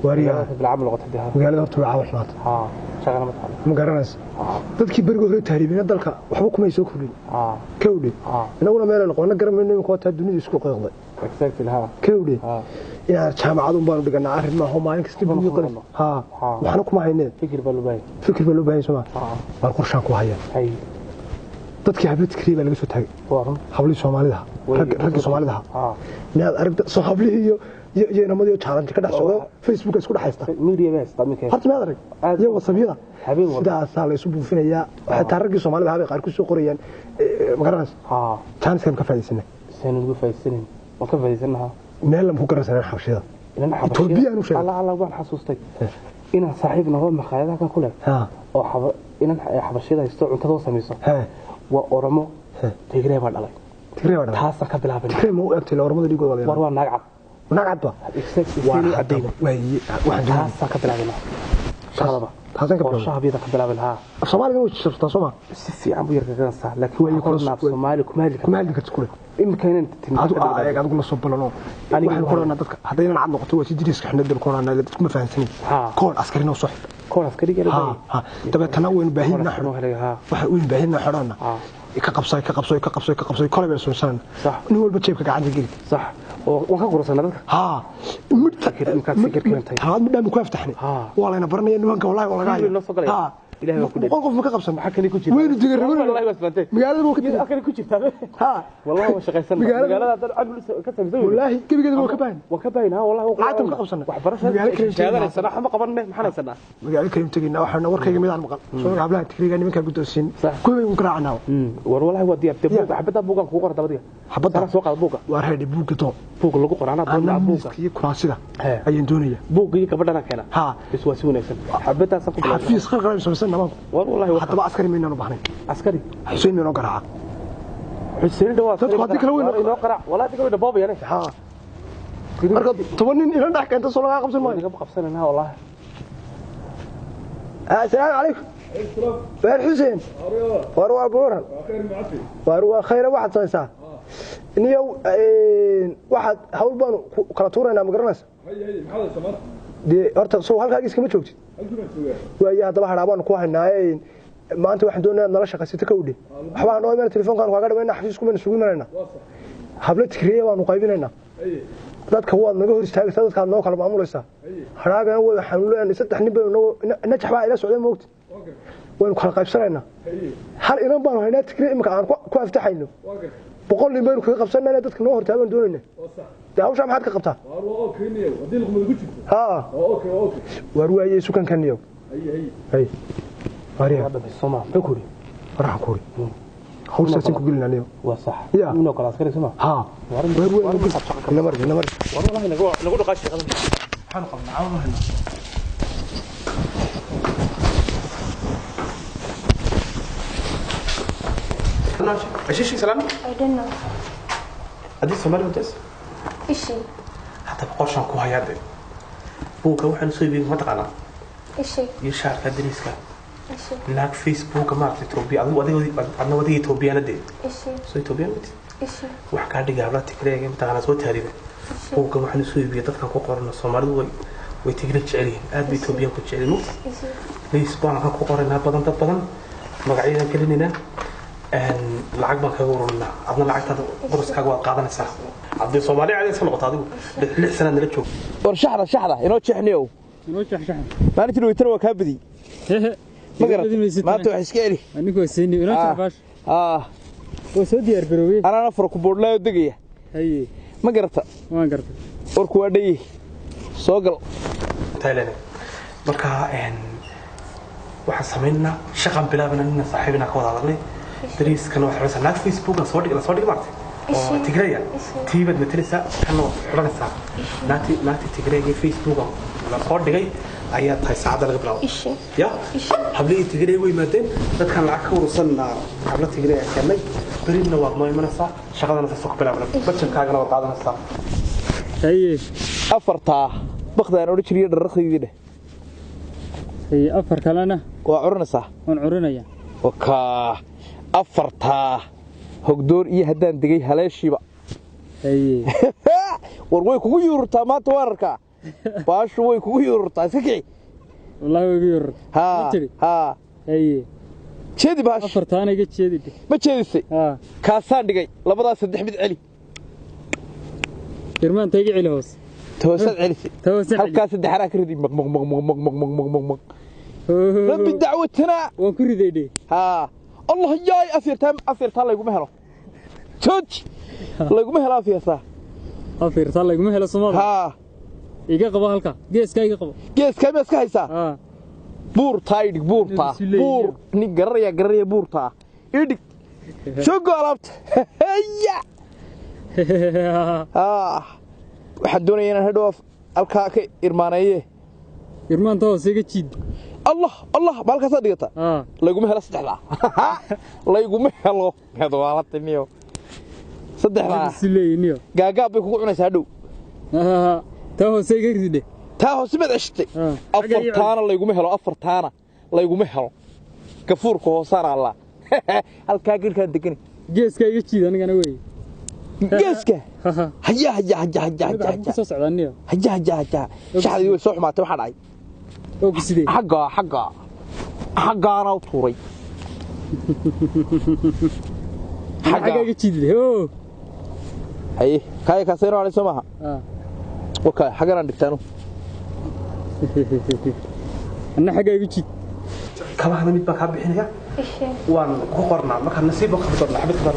Waariyaa. Bilcab noqotay dee. Magaalada horta way caawa xumaata. Haa, shaqana ma taalo. Ma garanaysa, dadkii beriga hore tahriibina dalka waxba kumay soo kordhin. Kawdhe, inaguna meelan qoona garamayno imika, wataa dunida isku qeeqday. Exactly, haa. Kawdhe, Haa. inaan jaamacad un baanu dhiganaa arrin maaho, maalin kasta Waxba buugi kuma qalin hayno. Haa. Haa. Waxna kuma haynee. Fikir baa loo baahan. Fikir baa loo baahan soo ma? Haa. Waar qorshaan ku haya. Hay. Dadkii hablo Tigray baa laga soo taagay. Waa run. Hablihii Soomaalida, raggii Soomaalida. Haa. Miyaad aragta soo hablihii iyo inamadii challenge ka dhex socdo, Facebook isku dhex haysta? Media baa haysta minka. Horta miyaad arag Aad. iyo WhatsAppyada? Habeen walba. Sidaasaa la isu buufinayaa, xitaa raggii Soomaalida habay qaar ku soo qorayaan, ma garanaysa? Haa. Chance-kan ka faa'iidaysanay. Saan ugu faa'iidaysanin, waan ka faa'iidaysanaha. Meel lama ku garansaneen xabashida. Inan. Etoobiyaan u sheegay. Alla alla, waan xasuustay inaan saaxiib naho maqaayadaha kan ku leh oo inan xabashida haysto, cuntadoo samayso. Waa Oromo. Tigray baa dhalay. Tigray baa dhalay. Taasaan ka bilaabay. Tigray ma u egtay? Oromada dhiigooda war la waa naag cad. Naag cad ba. Exactly. Waa cadayna. haddaba waaye, waxaan doonaya Taasaan ka bilaabina shaqadaba. Taasaan ka bilaabay. Qorshaha biyada ka bilaabin, haa. Af Soomaaliga way jabtaa soo ma? Si fiican buu yarka garanaysaa, laakiin Way waxaan kula ku Soomaali kuma hadli karto. Kuma hadli karto kule. Imika inaan Adigu ayaga adigu la soo balano. Aniga waxaan ku odhanaa dadka haddaynan cad noqoto waa si diriska xidhnad baan ku odhanaa, dadku ma fahansanin. Haa. Koon askarina soo xidh. Koon askariga. Ha ha, dabeetana waynu baahinna xidho. Haa. Waxa waynu baahinna xidhona. Haa. Ka qabsay, ka qabsay, ka qabsay, ka qabsay, kolay baynu soo. Sax. Nin walba jeebka gacanta geli. Sax, oo waan ka gursanaa dadka. Haa, midta Imkaad fikir keentay. Talabaad midhaan ku aftaxnay. Haa. Waa layna baranaya nimanka, wallahi waa laga Hilib noo soo galaya. Haa. Ilaahay baa ku dhigay. 100 qof ma ka qabsan? Maxaa kale ku jira? Waynu digay. Wallahi waa isbaantay. Magaalada waa ka digay. Halkani ku jirtaa. Haa. Wallahi waa shaqaysan. Magaalada dad cabul ka samaysan. Wallaahi gebigeeda waa ka baahan. Waan ka baahin, haa, wallahi. Lacagta ma ka qabsanay? Waxbarasha. Magaalo kale Shahaadanaysana waxba qabanne, maxaan haysanaa? Magaalo kale teginaa, waxaana warkayga midaan maqal soo hablaha Tigriga nimankaa guddoonsiin. Sax. Kuwii baynu garaacnaa. War wallahi waa diyaar dee, buuga xabadda buugan kugu qora dabadiga. Xabadda? Sana soo qaada buuga. Waa reedhi buugga doon. Buuga lagu qora anaa doon anaa buuga. miiska iyo kuraasida Hee. ayaan doonaya. Buuga iyo gabadhana keena. Haa. Bas, waa si wanaagsan, xabadaasaan ku bilaabnaa. Xafiis qarqaraynu samaysan nimanku. War wallahi waa Haddaba askari maynaan u baahnayn. Askari. Xuseen maynoo garaaca. Xuseen dhawaa. Dadku haddii kale weyn- inoo qaraac, wallahi adiga way dhaboobayane. Haa, marka 10 nin ilan dhex keenta soo lagaa qabsan maayo. Naga qabsanayna wallahi. Asalaamu calaykum waar Xuseen, waar waa buuran, waar waa khayra. Waxaad samaysaa niyow, waxaad hawl baanu kala tuuraynaa, ma garanaysa dee? Horta soo halkaaga iskama joogtid waaye. Haddaba hadhaa baanu ku haynaaye, maanta waxaan doonayaa inaad nala shaqaysato ka udhe. Waxbaan noo imanay, telefoonkaan kaaga dhamayna, xafiisku baynu isugu imanaynaa, hablo Tigreeya baanu qaybinaynaa. Dadka waad naga hor istaagaysaa, dadkaad noo kala maamulaysaa. Hadhaagana way waxaanu leenahay saddex nin baynu noo Najax baa ila socday moogta, waynu kala qaybsanaynaa. Hal inan baanu haynaa Tigree imika aan ku aftaxayno, 100 nin baynu kaga qabsanayna, dadka noo hortaagan doonayna. Dee hawshaa maxaad ka qabtaa? Haa, waar waayey sukankaniyow. Hay waarya. Waa dhamay Soomaa, muxuu ku yidhi? Waraxan kuuri hawshaasaan ku gelinaa niyow. Waa sax. Ya. Inoo kala askari Soomaa. Haa, waar waay, namar namar. War wallahi nagu dhaqaashi shaqada, maxaanu qabnaa caawin hayna. Ashishi salam. I don't know. Haddii Soomaali wadays. Ishi. Haddaba qorshaan ku hayaa dee, buugga waxaan soo iibiyey ma taqaanaa? Ishi. Iyo shaarka dariiska. Ishi. Naag Facebooka maaragtay Etoobiya, adigu adigu adna wadiga Etoobiyaana dee. Ishi. Soo Etoobiyaan mati. Ishi. Wax kaa dhigay hablaha Tigreega mataqaanaa soo taariba. Ishi. Buugga waxaan soo iibiyey dadkan ku qorano, Soomaalidu way Tigre jecel yihiin, aad bay Etoobiyaan ku jecel yihiin. Ishi. Liis baan halkan ku qoraynaa badan, dad badan magacyadan gelinaynaa, lacag baan kaga ururinaa, adna lacagtaada qoroskaaga waad qaadanaysaa. Haddii Soomaali caadi iska noqoto, adigu 6 sanaad nala joog. War shaxda shaxda inoo jeexniyow. Inoo jeex. Maalintii weytana waa kaa badiyey, ma garat? Maanta wax iska celi. Anigu waa siini inoo jeex baash. Ah. Waa soo diyaar garoobay. Anaana furo ku boodhlaayo degaya. Haye. Ma garata? Waan gartay. Warku waa dhan yihi, soo gal. Thailand marka waxaan samaynaa shaqan bilaabana, nina saaxiibina ka wada hadalnay, dariiskana waxay xidhanaysaa naag Facebookan soo dhig, la soo dhig maartay oo Tigreya, tiibaad matalaysaa, kanna waad xidhanaysaa. Naagti Tigreega Facebookan la soo dhigay ayaa tahay saacadda laga bilaabo. Ishi. Ya hablihii Tigrey way yimaadeen, dadkan lacag ka urursan habla Tigrey ayaa keenay. Berina waad noo imanaysaa, shaqadana saasoo ku bilaabana, bajankaagana waad qaadanaysaa. Haye. Afartaa bakdaan odhan jiriyo dhararkhaydii dheh. Haye, afar kalena. Waa curinaysaa. Waan curinaya. Wakaa afartaa hogdoon iyo haddaan degay haleeshiiba. Haye. War way kugu yuururtaa maanta, waan arkaa. Baashu way kugu yururtaa, iska kici. Wallaahi way igu yurur. Haa. Tiri. Haa. Haye. Jeedi baash. Afartaana iga jeedi dheh. Ma jeedisay? Haa. Kaasaan dhigay labadaas saddex mid celi. Irmaanta iga celi hoos. Toosaad celisay. Toosan celi. Halkaas saddexanaa ka riday, maq maq maq maq maq maq maq maq maq maq. Rabbi dacwatana. Waan ku riday dheh. Haa, Allah yaay, afirtaa afirtaa layguma helo, jooji, laguma helo afirtaa. Afirtaa laguma helo Soomaalida. Haa. Iga qabo halka geeska, iga qabo. Geeskaa ma iska haysaa? Haa. Buurtaa idhig, buurtaa. Isu leeyihiin. Buur nin garanaya garanaya, buurtaa idhig, soo go alaabta. Haya. Haa, waxaan doonaya inaan hadhow halkaa ka irmaaneeye. Irmaanta hoose iga jiid. Allah Allah, ma halkaasaad dhigata? Haa. Laguma helo saddexdaa, layguma helo medwaalatimiyo saddexdaa. Isu leeyihiin. Gaagaab bay kugu cunaysaa hadhow. Taa hoose iga rid dheh. Taa hoose maad ceshatay? Haa. Afartaana layguma helo, afartaana layguma helo, gafuurka hoosaana allaa halkaa girkaan degani. Geeska iga jiid anigana wey. Geeska. Haya haya haya haya haya. Xagga ku soo socdaa niyo. Haya haya haya, shaxdii way soo xumaatay, waxaa dhacay. Oo ku sidee? Xaggaa xaggaa xaggaana u tuuray. Xagga iga jiid dheh oo. Haye, kaaya kaasayno alay soo maaha? Haa. Waka xagganaan dhigtaanu. Anna xagga iga jiid. Kabahana mid baan kaa bixinaya. Ishi. Waan ku qornaa markaa, nasiib baan qabi doonaa xabad kabaan.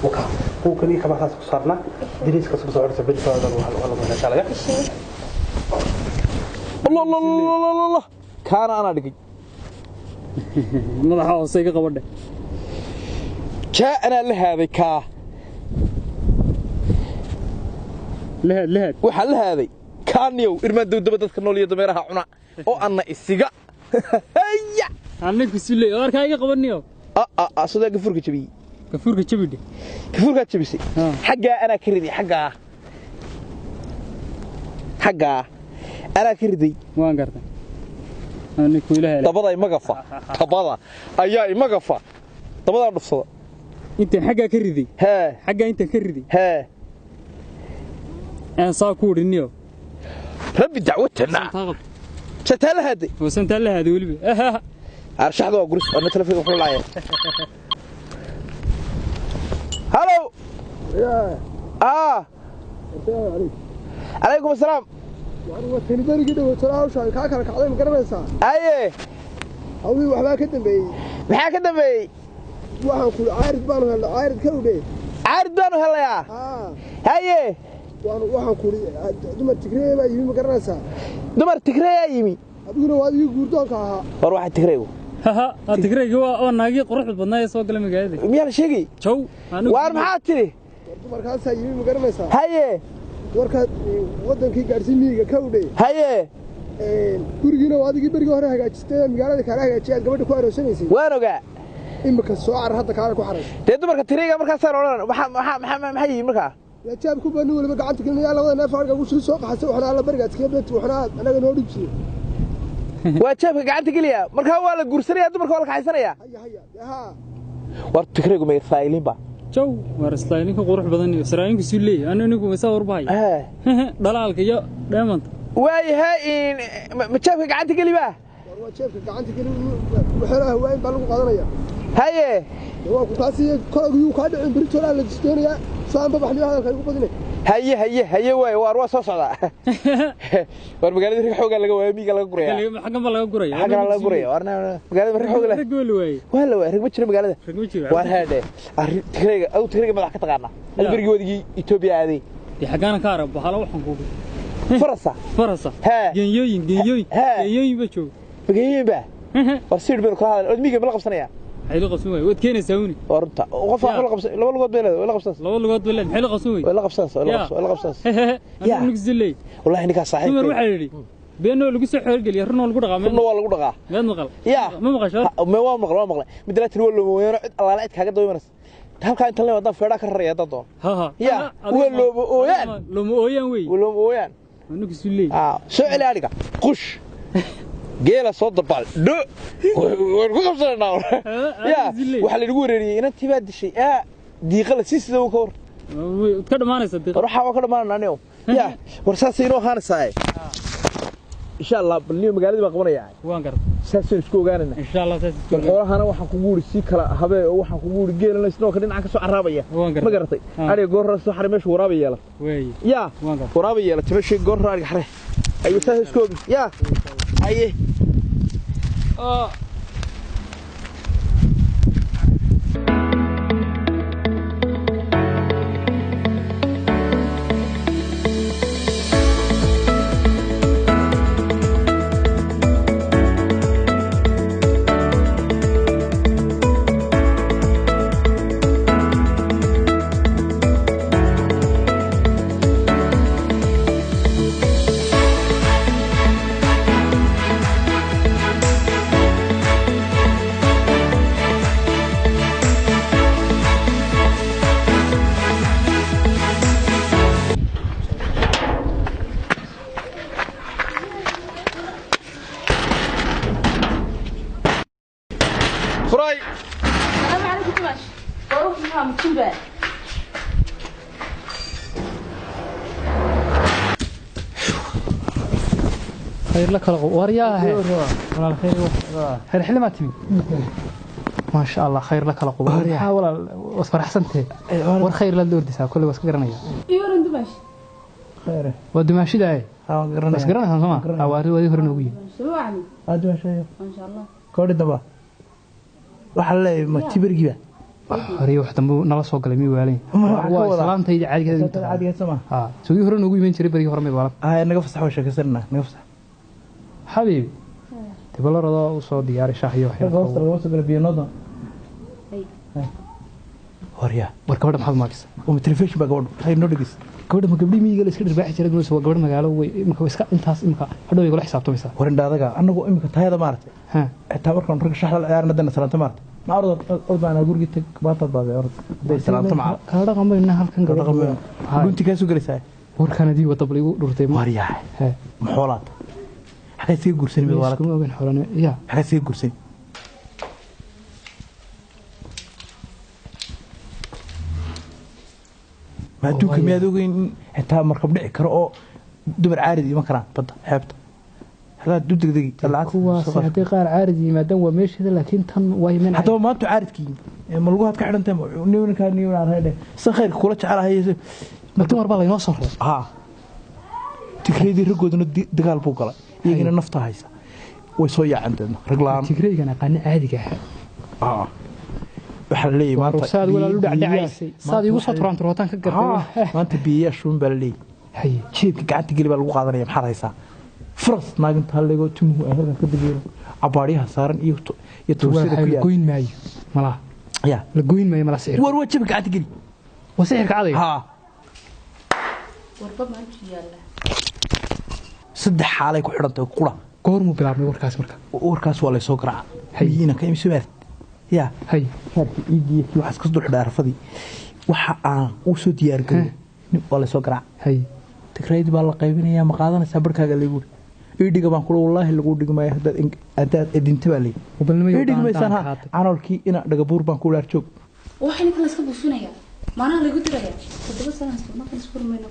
Waka kuwa iyo kabahaas ku saarnaa dariiska soo socota beri waa lagu heshalaya. Ishi. Allah Allah Allah Allah Allah, kaana anaa dhigay. Madaxa hoose iga qabo dheh. Kaa anaa la haaday kaa. Lahaad lahaad. Waxaa la haaday kaaniyow irmaan dowdaba dadka nool iyo dameeraha cuna oo anna isiga haya. Anna ku isu leeyahay warkaa iga qabo niyo. Sidaa gafuurka jabiyey. Gafuurka jabi dheh. Gafuurkaad jabisay. Haa. Xaggaa anaa ka riday, xaggaa xaggaa anaa ka riday. Waan gartay anna ku ilaha. Dabada imagafa, dabada ayaa imagafa, dabadaa dhufsada. Intaan xaggaa ka riday. Hee. Xaggaa intaan ka riday. Hee. Aan saa ku udhi niyo. Rabbi dacwatana. Taa qabto. Sataa la haaday. Hoosan taa la haaday weliba. Arshaxda waa guris ana telefoonka wuxuu laaya. Halo. Calaykum asalaam. Watani berigii dhaweytona hawsha ay kaa kala kacday, ma garanaysaa? Aye. Hawlihii waxbaa ka dambeeyey. Maxaa ka dambeeyey? Waxaan ku caarid baanu helnay, caarid ka udhe. Caarid baanu helayaa? Haa. Haye. Waanu waxaan ku dumar Tigree baa yimi, ma garanaysaa? Dumar Tigreeyaa yimi? Adiguna waa adigii guurdoonka ahaa. War waxa Tigreegu? Tigrayga waa naagii quruxda badnaa ee soo gala magaalada. Miyaa la sheegay? Jow. Waar maxaa tiri? War dumarkaasaa yimi, ma garanaysaa? Haye. Warkaad wadankii gaadhsiin miyiga ka udhe. Haye. Gurigiina waa adigii berigii hore hagaajistay, magaalada kaala hagaajiyay, aad gabadha ku aroosanaysay. Waan ogaa. Imika soo carar hadda, kaala ku xarayso. Dee dumarka Tigreega markaasaan odhan, maxaa maxaa maxaa maxaa yihiin markaa? Jaab ku baa nin waliba gacanta gelinaya, labada neef arga ugu soo qaxasay, waxna alla bariga iskaga beet, waxna anaga noo dhibsiye. Waa jeebka gacanta geliya markaa, waa la guursanaya dumarka, waa la kaxaysanaya. Haya haya haa. War Tigreegu ma Israa'iiliin ba? Jow, waar Israa'iiliinka qurux badan iyo Israa'iiliinku suu leeyahay anu ninku isaa warbahay. Hee. Dhalaalka iyo dheemanta. Waayahay, in ma jeebka gacanta geli ba? War waa jeebka gacanta geli, waxyaalaha hawaayin baa lagu qaadanaya. Haye. Waa ku kaasiye kologiyuu kaa dhicin beritoolaa la doonayaa, soo aan babaxniyo hadalka igu badinay. Haye haye haye, waay, waar waa soo socdaa. Waar magaalada rig xoogaa laga waaya, miyiga laga guraya. Xaggan baa laga guraya. Xaggan laga guraya. Waar magaalada rig xoog leh. Rag waa la waayey. Waa la waayay, rig ma jiro magaalada. Rag ma jiro. Waar haadhe arrin Tigreega, aw Tigreega madax ka taqaanaa adi berigii wadigii Etoobiya aaday. Dee xaggaana ka arag bahala waxaan kugu farasa. Farasa. Hee. Genyooyin genyooyin. Hee. Genyooyin baa jooga. Mageeyin ba war siir baynu kala hadal, miyiga ma la qabsanaya? Maxay la qabsan waayey? Waad keenaysaa uni. Waa runta, qof wax la qabsan, laba lugood bay leedahay, way la qabsanaysaa. Laba lugood bay leedahay, maxay la qabsan weyey? Way la qabsanaysaa, way la qabsan, way la qabsanaysaa. Anigu ninku ziley. Wallahi ninkaas saaxiibkay. Dumar waxaa yidhi beenoo lagu soo xoolgeliya, runoo lagu dhaqaa. Runna waa lagu dhaqaa. Meed maqal? Ya. Ma maqasho? Ma waa maqlay, waa maqlay. Mid laatin waa looma weeyano, cid allaala cid kaaga daba imanaysa halkaa inta la wadaan feedhaa ka raraya haddaan doono. Ha ha. Ya, waa looma ooyaan. Looma ooyaan wey. Waa looma ooyaan. Ninku ziley. Soo celi adhiga, qush geela soo dabaal dho, waan ku qabsanaynaa. Ya, waxaa laynagu wareeriyey inantii baa dishay diiqa la sii sida ka war. Ka dhamaanaysa War waxaa waa ka dhamaanana anigo. Ya, war saasay inoo ahaanaysaa. Insha Allah bal niyo magaaladii baan qabanayaa. Waan gartay. Saasaynu isku ogaanayna. Insha Allah saas isku Bal xoolahana waxaan kugu yidhi sii kala habee oo waxaan kugu yidhi geelana isnoo ka dhinaca ka soo carraabaya. Waan gartay. Ma garatay? Ariga goor hore soo xaray meesha waraaba yeelatay. Weey. Ya, Waan gartay. waraaba yeelatay meesha goor hore ariga xare. Ayo saas isku ogi. Ya. Aye. Furay. السلام عليكم دمش واروح معاهم تنبأ. Khayr la kala qo war yaa ahe walaal khayr khayr xilli ma timi ma sha Allah khayr la kala qo waxa walaal was faraxsantay war khayr la doordisaa kulli was ka garanaya. يورن دمش. Khayr. Waa dumaashidaay. Haa, waan garanaya. Was garanaysaa soo ma awaari wadi hore noogu yimi. شو يعني؟ Aad waa shay. ما شاء الله. Koodhi daba. Waxa la leeyahay ma tibirgiba. Hore wax dambe nala soo galay mi waalin. Ma waxa ka Waa wadaa? islaantayda caadigeeda. Caadigeed sama. Ha sugii hore noogu iman jiray barigii hore may waalan. Haa, naga fasax waa sheekaysanaa, naga fasax. Xabiibi tibalarada u soo diyaari shaah iyo Ragga waxyaabo. hoosta laga soo gala biyo noodan. Horya. War gabadha maxaad maagisa? Uma telefishin baa gabadhu. Hay noo dhegeyst. Gabadha ma gabdhii miyiga la iska dhirbaaxi jiray mise waa gabadh magaalo way imika iska intaas imika hadhow way kula xisaabtamaysaa. War indhaadaga annagu imika tayada maaragtay. Ha. Xitaa markaan ragga shaxda la ciyaarna dana salaanta maaragtay. Ma orod orod baan gurigii tag baataad baabay orod. Haday salaanta maca. Kala dhaqan bayna halkan Kala dhaqan bayna. Gunti kaa soo gelaysaa. Warkan adii wada bal igu dhurtay. War yaa. Ha. Ma xoolaad. Xagee sii guursan mid waalad. Iskuma ogeyn xoolana. Ya. Xagee sii guursan. Ma adduunka miyaad ogeyn in xitaa markab dhici karo oo dumar caarid iman karaan badda xeebta. Hadaad u degdegi lacag. Kuwaas haddii qaar caarid yimaadaan waa meesheeda laakiin tan waa iman. Haddaba maanta caaridkii ma lagu had ka xidhantahay ninkaa nin reedhe san khayrka kula jecelahay. Ma dumar baa laynoo soo raray. Haa, tigreydii raggooduna dagaal buu galay iyagina nafta haysa way soo yaaceen deedna rag la'aan. Tigreygan aqaani caadiga ah. Haa, waxaa la leeyahay maanta Saad walaal u dhacdhacaysay saad igu soo turaan turootaan ka gartay. Maanta biyayaashuun baa la leeyahay. Haye. Jeebka gacanta geli baa lagu qaadanaya maxaad haysaa faras naaginta halleego timuhu ay halkan ka dageeno cabaadyaha saaran iyo iyo tawsida ku la yaal goyn maayo malaha. Ya. La goyn maayo malaha sixir. War waa jeebka gacanta geli. Waa sixirka cadayga. Haa. Warba maanta yaalla. Saddex xaalay ku xidhan tahay qura. Goormuu bilaabmay warkaas marka? Warkaas waa laysoo garaaca miyiina ka imsi maarad ya. Hay. Shaarkii ciiddii kii waxaas ka dul xidhay arafadii waxa aan u soo diyaar garoobay waa laysoo garaaca. Hay. Tigraydii baa la qaybinayaa ma qaadanaysaa barkaaga laygu ii dhiga baan kula wallaahi lagu dhigmaya haddaad edinta baa layidhi ii dhigmaysaan ha canoolkii ina dhagabuur baan ku dhaar joog. Waxa ninka la iska buufinaya maanaha lagu diraya 7 sano haysto markan isku rumayno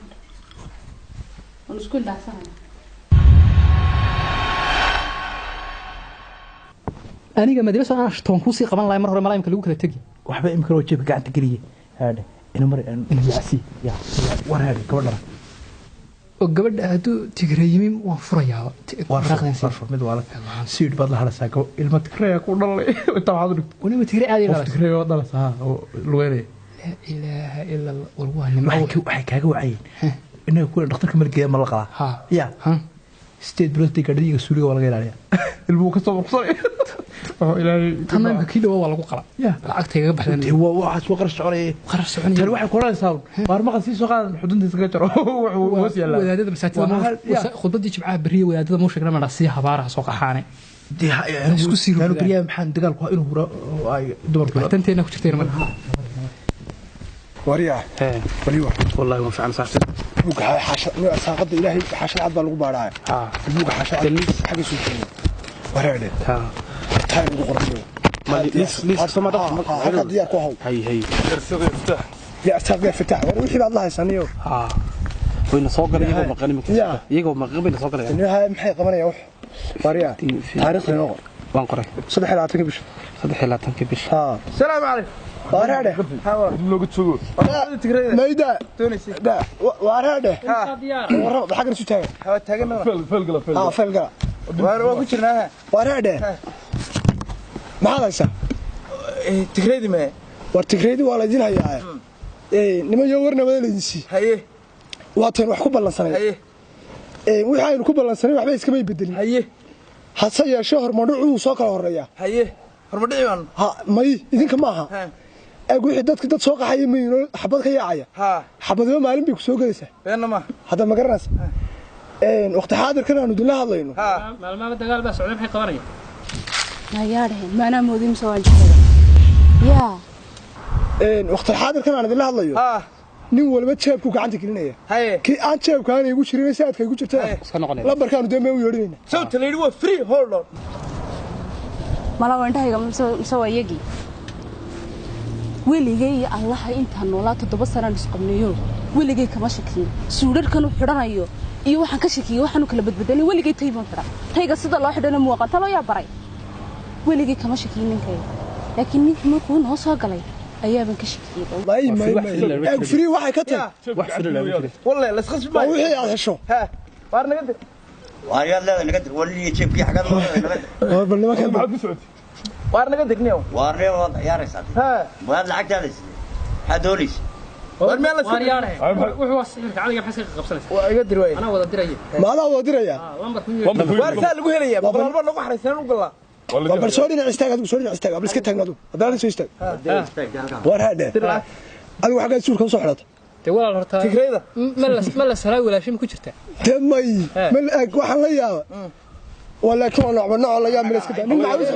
waan isku indhaacsanaya. Aniga madrasa aan ashtoon ku sii qaban lahay mar hore malaayimka lagu kala tagi. Waxba imika waa jeebka gacanta geliye haadhe ina mar ina yacsi ya war haadhe gabadhana oo gabadha hadduu tigreeyimi waan furayaa. War fur mid waa la siid baad la hadhaysaa ilma tigreeya ku dhalay intaa waxaad u dhigtay waniba tigrey caadi qof dhalasay. Tigreeya waa dhalaysaa ha oo lugeynaya. Laa ilaaha ila Allah war waa nimco. Waxay kaaga wacayeen inaga kuwa dhakhtarka malgeeya ma la qalaa Ha. Ya Ha. 8 bilood gaadhiga suuliga waa laga ilaaliyaa ilmuhu ka soo burqsanay wuxuu ilaahay Tanna imika kii dhawaa waa lagu qalaa. Ya. Lacagta igaga baxdeen. Dee waa waxaas waa qarash soconaya. Qarash soconaya. Tani waxay ku odhanaysaa waar maqan sii soo qaadan xudunta iskaga jaro wuxuu hoos yaallaa. Wadaadada masaajidda Waa ya. khudbadii jimcaha beriya wadaadada muu sheegna madha sii habaaraha soo qaxaane. Dee Isku sii yaanu rogdaan. beriyaha maxaan dagaalku waa inuu hura oo ay dumarku Tanteena ku jirtay marka. Waryaa waliwa. Wallahi waan fiican saaxiib. Buugga xaasha saaqada ilaahay xaashada cad baa lagu baadhaa. Buugga xaashada xagga soo jeedo wareedhe taa ugu qoran. Ma liis liis soo ma dhaqmo. Halka diyaar ku haw. Hay hay. Irsiga iftah. Ya astaaq ya fatax war wixii baad la haysaniyo. Ha. Wayna soo galay iyagoo maqan iminka. Iyagoo maqan bayna soo galayaan. Inuu maxay qabanaya wax. Wariya. Taariikhda noo qor. Waan qoray. 23 bisha. 23 bisha. Ha. Salaam calaykum. Waraade. Looga joogo. Mayda. Da. Waraade. Warra xagga isu taagan. Ha taagan. Fel gala fel. Ha fel gala. Waar waa ku jirnaa. Waraade. Maxaad haysaa? Tigreedi ma. War tigreedi waa la idin hayaa. Niman yo warna wada la idin sii. Haye. Waa tan wax ku ballansanay. Haye. Wixii aynu ku ballansanay waxba iskama bedelin. Haye. Hase yeeshee hormadhucu soo kala horeeya. Haye. Hormadhici baan. Ha may idinka ma aha. Eeg wixii dadka dad soo qaxaya mayno xabad ka yaacaya. Ha. Xabadba maalin bay ku soo galaysaa. Beenna ma. Hadda ma garanaysa. Waqti xaadirkan aanu idinla hadlayno. Ha. Maalmaha dagaal baa socday maxay qabanayaan? Nayaadhe maanaa moodin soo waan jeclaa. Yaa. Waqti xaadirkan aan idinla hadlayo. Ha. Nin walba jeebku gacanta gelinaya. Haye. Kii aan jeebka aan igu jirin si aadka igu jirtaa. Iska noqonaya. Lambarkaanu dambe u yeedhinayna. Sawta la yidhi waa free hold on. Malaha indhahayga mise waa iyagii. Weligay iyo Allaha intaan noolaa 7 sano isqabnayo. Weligay kama shakiyin. Suudharkan uu xidhanayo iyo waxaan ka shakiyay waxaan u kala badbadanay weligay tay baan xidhan. Tayga sida loo xidhanayo muuqata loo yaa baray. Weligay kama shakiyin ninkayga. Laakiin ninkii markuu noo soo galay ayaaban ka shakiyay. May may may. Free waxay ka tahay. Wax free la jiro. Wallahi la isqasbi maayo. Wixii aad hesho. Ha. Waar naga dir. Waar yaad leedahay naga dir. Waliga jeebkii xagad leedahay naga dir. Waar bal nimankan maxaad ku socotay? Waar naga digniyo. Waar reer waad ciyaaraysaa. Ha. Waad lacagtaada sidee? Maxaad doonaysaa? War meel la Waar yaadhe. Wuxuu waa sixirka caliga maxay ka qabsanaysaa? Waa iga dir waay. Anaa wada diraya. Ma adaa wada diraya? Ha, lambarku yeedhi. Waar saa lagu helayaa. Boqol baa lagu xareysan u galaa. Bal soo dhinac istaag adigu soo dhinac istaag bal iska taagna adigu haddana soo istaag. Waar hadhe. Adigu xagga suulka soo xidhata. Te walaal horta. Tigreeda. Ma la salaa walaashim ku jirta. Te may. Ma ag waxaan la yaaba. ولكن انا نوع لا يا iska daa nin macaawis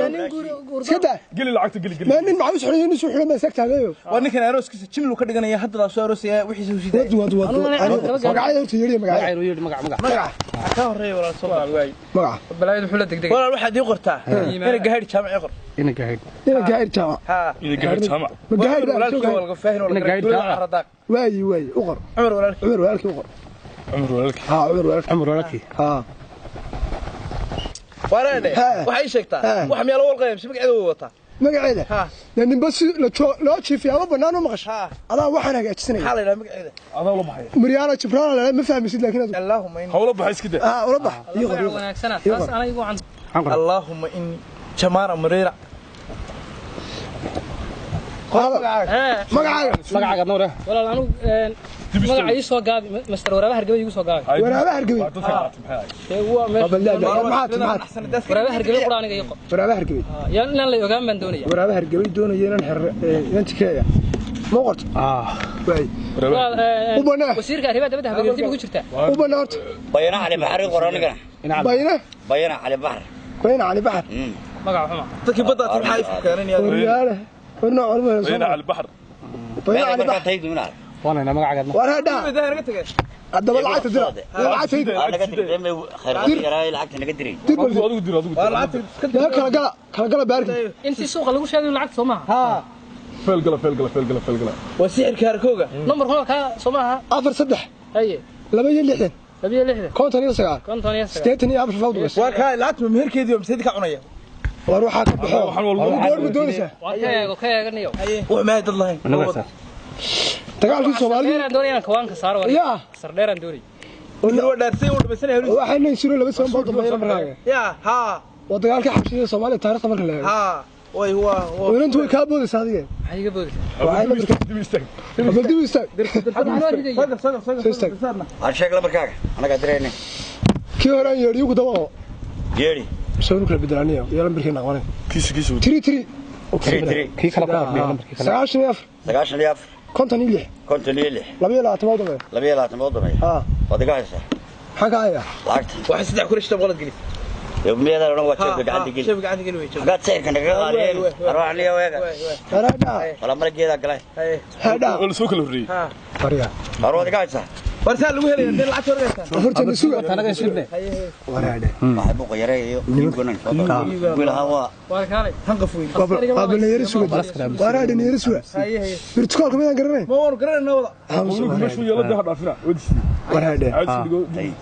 iska daa geli lacagta geli geli ma nin macaawis xidhan inuu xidhan ma iska taagayo waa ninkan arooskiisa jimlu ka dhiganaya hadda soo aroosaya wixiisa u siday wad wad magacayda horta yeedhi magacayda yeedhi magac magac magac ka horeeyo walaal soo waay magac balaayadu wuxuu la degdegay walaal waxaad ii qortaa ina gahayd jaamac ii qor ina gahayd ina gahayd jaamac ha ina gahayd jaamac ma gahayd walaalkii walaal faahin walaal waay waay u qor cumar walaalkii cumar walaalkii u qor cumar walaalkii ha cumar walaalkii cumar walaalkii ha wareene waxay sheegtaa wax meel wal qaybsi magaceeda way wataa magaceeda ha nin bas la loo jiifiyo ama banaan u maqasho adaa waxaan hagaajisanaya xalay la magaceeda adaa la baxay Maryaana Jibraan la ma fahmisid laakiin adigu Allahumma inni hawla baxay iska daa ha ula bax iyo qor wanaagsan taas anigu waan Allahumma inni Jamara Murira magacaaga magacaaga noore walaal anigu magaca ii soo gaabi master waraabaha hargabay igu soo gaabi waraabaha hargabay waraabaha hargabay quraaniga ii qor waraabaha hargabay yaa inaan la ogaan baan doonaya waraabaha hargabay doonaya inaan xirro inaan tikeeya ma qorto waay u banaa wasiirka arrimaha dibadda habageerti ku jirtaa u banaa horta bayna cali baxar quraanigana bayna bayna cali baxar bayna cali baxar magaca xuma dadkii badda maxay isku keenanayaan waryaale warna culmo bayna cali baxar bayna cali baxar وانا magacaaga war hadha hadaba lacagta dira lacagta naga dirtay khayraad lacagta naga diray adigu dir adigu dir kala gala kala gala baarki intii suuqa lagu sheegay lacagta soo maaha ha fel gala fel gala fel gala fel gala waa sixirka harkooga numberkuna ka soo maaha 4 3 haye 2 60 2 59 59 84 fawd bas waa ka lacagta meherkeedii oo masaajidka ka cunaya war waxa ka baxo goor ma doonaysaa waa ka eego ka eeganayo wax ma dad lahayn dagaalkii Soomaaliya dheeraan doonayaan kawaanka saaro war ya sar dheeraan doonay oo dhaarsay oo dhamaysanay waxa inay siro laba sano boqol dambeeyay maraaga ya ha waa dagaalkii xabshida Soomaaliya taariikhda marka la eego ha way waa inantu way ka boodaysaa adiga maxay iga boodaysaa waxay la markaa dib istaag dib istaag saga saga saga aan sheeg lambarkaaga anaga direynay kii hore aan yeedhiyo ku daba yeedhi soo kala bedelaniyo iyo lambarkii naqwanay kiisu kiisu 3 3 3 3 kii kala ku qornay lambarkii kale 94 94 56 56 22 dambe 22 dambe ha waad iga haysaa maxaa ka hayaa lacagta waxa saddex kun iyo boqol geli yowmiyada dhan waa jeebka gacanta geli jeebka gacanta geli way hagaad sicirka naga qaaliyeen arwaxniyo weega hadha wala mala geedaa galay hadha wala soo kala horreeyey fariya war waad iga haysaa War saa lagu helaya dee lacag horgaysaa. Horta na suga. Tanaga shibne. Waraadhe. Waxay buuqa yareeyo iibganan soo wiilaha waa Waar kaalay. Hanqaf weyn. Waa balnayari suga. Waraadhe nayari suga. Haye haye. Birtukoolka midaan garanayn. Ma waanu garanayna wada. Meeshuu yeelo dee ha dhaafina. Waraadhe.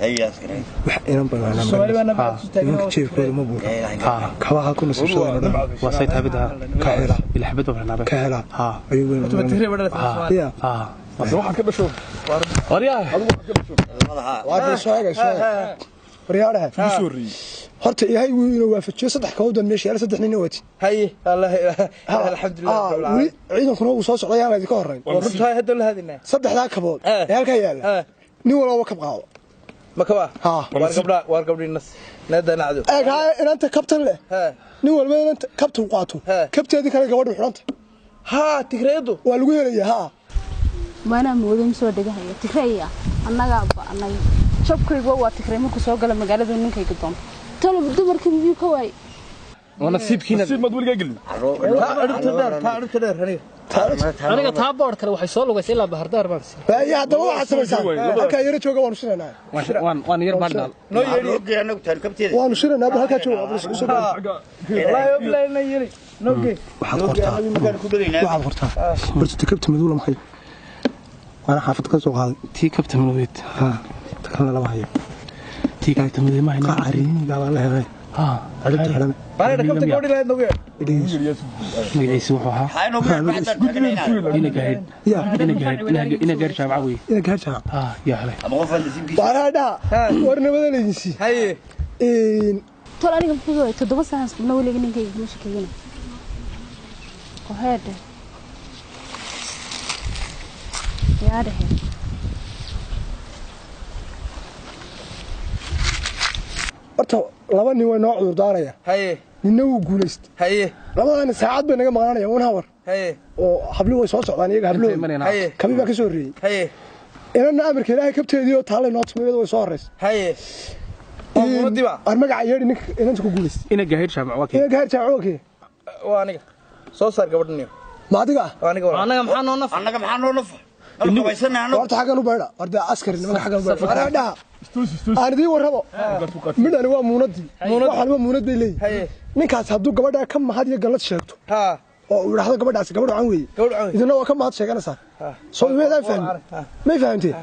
Hay askari. Wax inan badan. Soomaali baa nabad ku taagan. Nimanka jeebkooda ma buura. Kabaha ku nasiibsadeen oo dhan. Waa say taabida. Ka hela. Ila xabad baa naabay. Ka hela. Ayuu weyn. Horta tigray baa dhalatay Soomaali. Ya. Waxaad ka dhasho. Waryaa. Waa bal soo eegay soo eegay. Waryaadhaha. Soo horreeyay. Horta ilaahay wuu inuu waafajiyo saddex koodan meesha yaala saddex nin waati. Haye Allah alxamdulillah. Weli ciidankuna wuu soo socday aan idinka horreyn. Runtaa hadda la hadinaa. Saddexdaa kabood ee halkaa yaala. Nin walba kab qaado. Ma kaba? Ha. Waar gabdha waar gabdhi nas. Nada nacdo. Eeg ha inanta kabtan leh. Nin walba inanta kabta u qaato. Kabteedii kale gabadhu xidhanta. Ha tigrayadu waa lagu helayaa ha. Maana moodo soo dhigahaya tigraya annaga ba'nay. Jabkaygu waa tigray markuu soo galo magaalada ninkayga doonto. Talo dumarkii miyuu ka waayay? Waa nasiibkiina. Nasiib maad weligaa gelin. Taa dheer taa dheer aniga. Aniga taa board kale waxay soo lugaysay ilaa Bahardaar baan si. Baa haddaba waxaad samaysaa. Halkaa yara jooga waanu shiraynaa. Waan yar baan dhaal. Noo yeedhi. Loo anagu taan kabteeda. Waanu shiraynaa bal halkaa jooga bal soo Wallahi billahi na yeeli. Noo gee. Waxaad qortaa. Waxaad qortaa. Barta kabta madow lama hayo. Waana xaafad ka soo qaaday. Tii kabta madow. Ha. Takalna lama hayo. Tii kabta madow ma hayno. Qaariin baa la helay. Ha. Ciribta xidhan. Baana kabta gabadhi lahayd noogu yeedh. Magaciisa wuxuu ahaa. Hay noogu yeedh Ina gaadh. Ina gaadh. Ina gaadh jaamac weey. Ina gaadh jaamac. Ha, yaa helay. Ama qof nasiibkiisa. Waana dhaha. War nabada leedin si. Haye. Tol aniga muxuu yahay 7 sano isna weliga ninkayga ma shaqeeyna. Qoheede. Yaadhe. Horta laba nin way noo cudur daaraya. Haye. Ninna wuu guulaystay. Haye. Labadana saacad bay naga maqnaanayaan one hour. Haye. Oo habli way soo socdaan iyaga hablo. Haye. Kabi baa ka soo horreeyay. Haye. Inana amarka Ilaahay kabteedii oo taalay noo tumay way soo horreysay. Haye. Oo muunadiba. Ar magaca yeedhi ninka inanta ku guulaystay. Ina gaadh jaamac waa kee. Ina gaadh jaamac waa kee. Waa aniga. Soo saar gabadhan. Ma adiga? Waa aniga. Annaga maxaa noo naf? Annaga maxaa noo naf? Horta xaggan u baydha. Horta askari nimanka xaggan u baydha. Anaa dhaha. Aan idiin warrabo. Midhani waa muunadii. Waxaan waa muunad bay leeyihiin. Ninkaas hadduu gabadha ka mahad iyo gallad sheegto. Oo uu yidhaahdo gabadhaasi gabadh wacan weeye. Idina waa ka mahad sheeganaysaa. Soo maydaan fahmin. May fahamteen.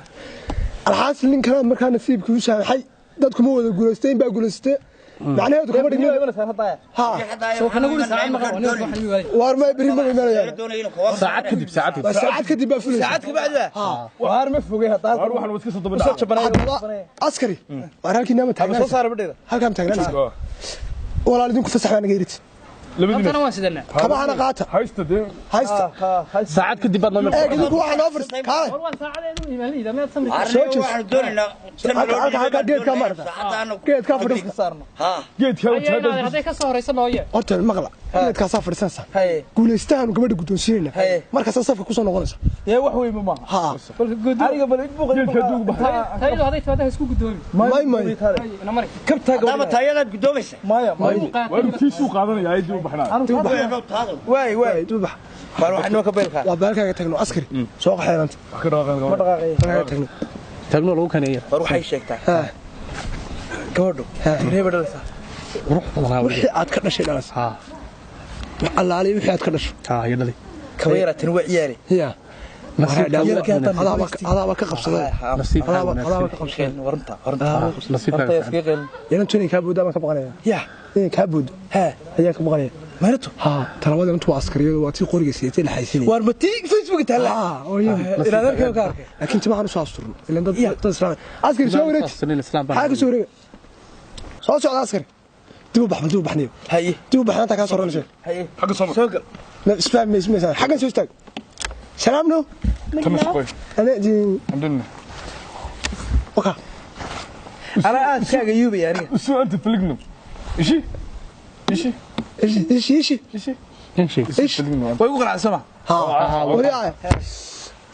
Alxaasil ninkana markaa nasiibkii u saamaxay. Dadku ma wada guulaystay in baa guulaystay. Macnaheedu kuma dhigno. Ha. Soo kana guri saacad ma qabo Waar ma beri ma imanayaan. Saacad kadib saacad kadib. Saacad kadib baa fulaysa. Saacad ka bacdi. Ha. Waar ma fogay hadaa. Waar waxaan iska soo daba dhacay. Askari. Waar halkii naama taagnaa. Soo saar badheeda. Halkaan taagnaa. Walaal idinku fasax baa naga yirti. Labadiina waan sidanaa. Kabahana qaata. Haysta dee. Haysta. Saacad kadib baad noo Eeg idinku waxaan oo furs. Kaalay. War waan saacadeedu iimaanayda ma samri. Soo jees. Waxaan doonaynaa. Halka geedka maarta. Geedka fadhiisan saarno. Ha. Geedka u taagan. Haday ka soo horeyso noo yeer. Horta maqla. Geedkaasaa fadhiisanaysaa. Haye. Guulaystahan gabadha guddoonsiinayna. Haye. Markaasaa safka ku soo noqonaysa. Yee wax weyn ma Ha. Bal guddo. Aniga bal id buuq. Geedka duug baxay. Tayadu haday timaado ha isku guddoomi. May may. Ina mari. Kabta gabadha. Hadaba taayadaad guddoomaysa. Maya. Waar tiisuu qaadanaya ay dib u baxnaa. Waay waay. Dib u bax. Waar waxaan noo ka beelka. Waa beelkaaga tagno askari. Soo qaxeelanta. Wax ka dhaqaaqan Ma dhaqaaqay. Beelkaaga tagno. Tagno lagu kaneeyo. War waxay sheegtaa. Gabadhu. Tigray baa dhalaysaa. Qurux badan Wixii aad ka dhashay dhalas. Ha. Wax allaale wixii aad ka dhasho. Ha, iyo dhalay. Kaba yaraatan waa ciyaari. Ya. Adaaba ka qabsaday. Adaaba ka qabsaday. Waranta waranta. Nasiibkaaga. Iskaga qeylin. Inantu inay kaa boodaan baan ka baqanaya. Ya. Inay kaa boodo. Ha. Ayaa ka baqanaya. Maarto. Ha, talabada intu waa askariyadu waa tii qoriga siiyay la xaysinay. Waar ma tii Facebook taala. Ha, oo yahay. Inaad arkay ka arkay. Laakiin timaha u soo asturno. Ilaan dad dad islaam. Askari soo wareeg. Xaa ka soo wareeg. Soo socda askari. Dib u bax dib u baxniyo. Haye. Dib u baxnaanta ka soo oranaysa. Haye. Xagga soo mar. Soo gal. Ma isfahm ma ismaysaan. Xaggan soo istaag. Salaam no. Tama shaqoy. Ana jin. Alxamdulillah. Waka. Ana aad kaaga yuubay aniga. Soo anta filigno. Ishi. Ishi. Ishi ishi ishi. Ishi. Ishi. Ishi. Way ugu qanacsama. Ha. Wali ay.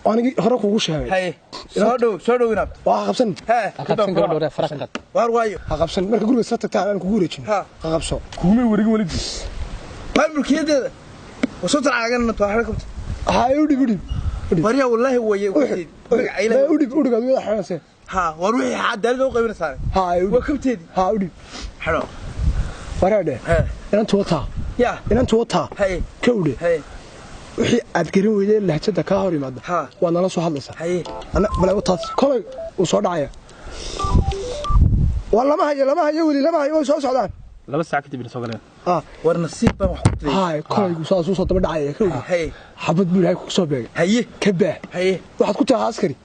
Anigi hore kuugu sheegay. Haye. Soo dhow soo dhow inaad. Waa qabsan. Ha. Qabsan gabadha hore faraqan qad. Waar waayo. Ha qabsan marka guriga soo tagtaan aan kugu wareejin. Ha. Ha qabso. Kuma wareegin walidii. Ma mulkiyadeeda. Wasoo tacaagan inta wax ka qabto. Ha u dhib u dhib. Waryaa wallaahi waye Udhib, udhig aad wada xidhanaysa. Ha, war wixii cadaalada u qaybinaysaa. Ha, waa kabteedii. Ha, udhib. Xidho. Waraadhe. Inantu wataa. Ya. Inantu wataa. Haye. Kowdhe. Haye. Wixii aad garan weydeen lahjada kaa hor yimaada waa nala soo hadlaysaa. Ana bale wataas kolay uu soo dhacaya. Waa lama hayo, lama hayo weli, lama hayo, way soo socdaan. 2 saac kadib soo galeen. War nasiib baan wax ku diray. Haye, kolay uu soo daba dhacaya kowdhe. Haye. Xabad buu ilaahay ku soo beegay. Haye. Ka baah. Haye. Waxaad ku tahay askari.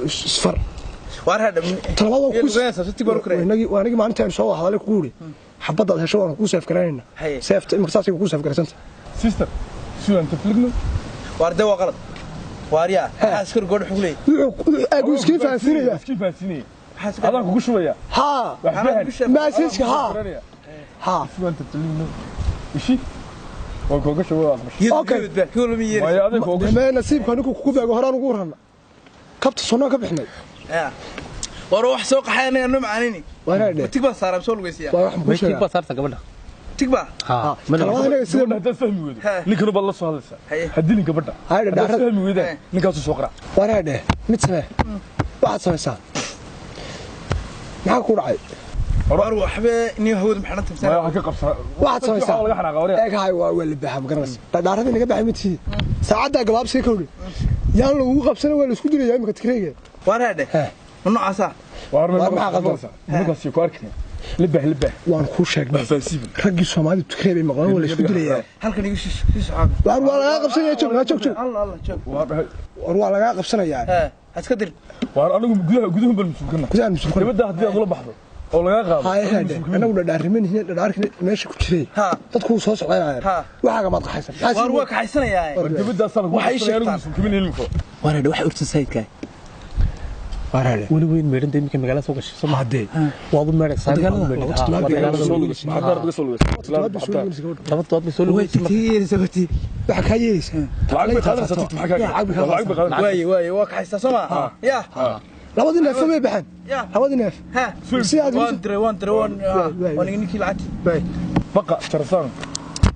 Isfar. War hadha. Talabaad waa ku tig baan ku inagii waa anigii maalinta aynu soo hadalay kugu yidhi xabadaad hesho waan ku seef garanaynaa. Seefta imika saasay ku seef garaysanta. Sister, sugan tafligno. War de waa qalad. Waaryaa, maxaa askari goodh xug leeyahay? Wuxuu agu iskii fahansiinaya. Iskii fahansiinaya. Adaan kugu shubaya. Ha. Message ha. Ha. Sugan tafligno. Ishi. Waa kuga shubaya aqbashay. Okay. Waayo adeeg kuga shubaya. Ma nasiibka anigu kugu beego horaan ugu warrana. Kabta sunnaa ka bixnay. War wax soo qaxay anaga noo macaanini. Waraadhe. Tig baa saaraa soo lugaysiya. Waa wax muxuu Tig sheegaa. baa saarta gabadha. Tig baa. Ha. Talabaad anaga sida Gabadha haddaad fahmi weydo ninkanu baad la soo hadlaysaa. Haddii gabadha Haye, haddaad dhaarad. fahmi weydaan ninkaasu soo qarac. Waraadhe, mid samee. Waxaad samaysaa. Maxaa ku dhacay? War waxba ni hawada maxaa tamsan. Maya, waxaad ka qabsaa. Waxaad samaysaa. Waxaa laga xanaaqa waryaa. Eeg hay waa la baaha ma garanaysa. Dhaaradii naga baxay ma tihi. Saacaddaa gabaabsiga ka hodhi. Yaan lagugu qabsana waa la isku dilayaa imika Tigreega. War hadhe. Ma noocaasa? Waar Waar maxaa qaldan? Nimankaasi ku arkay. Libah libah. Waan kuu sheegnay. Raggii Soomaalida Tigreey bay maqlaan waa la isku dilayaa. Halkan igu shish shish caab. Waar waa lagaa qabsanayaa joog, joog, joog. Allah Allah joog. Waar waa lagaa qabsanayaa. Ha iska dir. Waar anigu gudaha guduhu bal masuulkana. Gudaha masuulkana. Dibadda haddii aad ula baxdo oo lagaa qaado. Haye hadhe, anagu dhadhaarimanihii dhadhaarkii meesha ku jiray. Dadku wuu soo socdaynayaan. Waxaaga maad qaxaysan. War waa kaxaysanayaa. War dibaddaas lagu Waxay qabsanaya anigu sheegtaan. masuulkamin ilmiko. War hadhe wax urta sayidka. Waar hadhe. Weli weyn meedhanta iminka magaalada soo gashay. Soo Haddee. Waad u meedhaysaa. Maxaa uga soo lugaysaa? Laba todobaad bay soo lugaysay. Waxa kaa yeelaysaa. Lacag bay qaadanaysaa tigta maxaa kaa Lacag bay qaadanaysaa. Lacag bay qaadanaysaa. Waaye waaye waa kaxaysaa soo ma? Ya. Labadii neef may baxeen. Ya. Labadii neef. Ha. Si aad Waan diray waan diray waan waan ninkii lacagtii. Bay. Baqa jarasaan.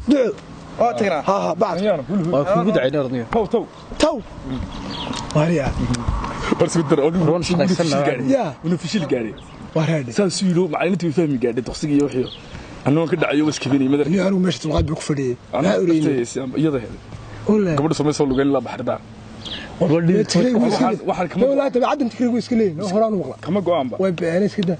Duco. Waa tagnaa. Ha ha bacad. Anyana hulhu. Waa kugu dacay ordayo. Taw taw. Taw. Waaryaa. War isku dar oo Roon shaqaysan Ya. Inuu fishil gaaray. Waar hadhe. Saas uu yidhi macallimiintu way fahmi gaadhay dugsiga iyo wixii. Annagoon ka dhacayo was kabinay madar. Nin anigu meesha dulqaad buu ku fadhiyay. Maxaa ureynay? Iyada helay. Olle. Gabadha samay soo lugayn ilaa baxardaa. Waxaan kama Walaa tabicadan Tigreegu iska leeyihiin. Horaan u maqla. kama go'aanba. Way beenay iska daa.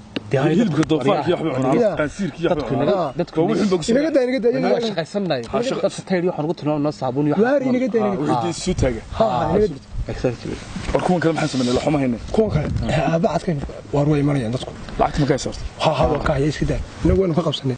Hilibka doofaarka iyo waxba cunaa. Qansiirka iyo waxba cunaa. Dadku Waa wixii bogsi. Inaga daa inaga daa. waa shaqaysanay. Dadka tayri waxaan ugu tilmaamnaa saabuun iyo Waar inaga daa inaga daa. Wixii soo taaga. Ha ha inaga daa. Exactly. War kuwan kale maxaan sameynay? Laxuma haynay. Kuwan kale. Bacadkan waar way imanayaan dadku. Lacagta ma ka haysaa? Ha ha waan ka hayay iska daa. Inagu waynu ka qabsanay.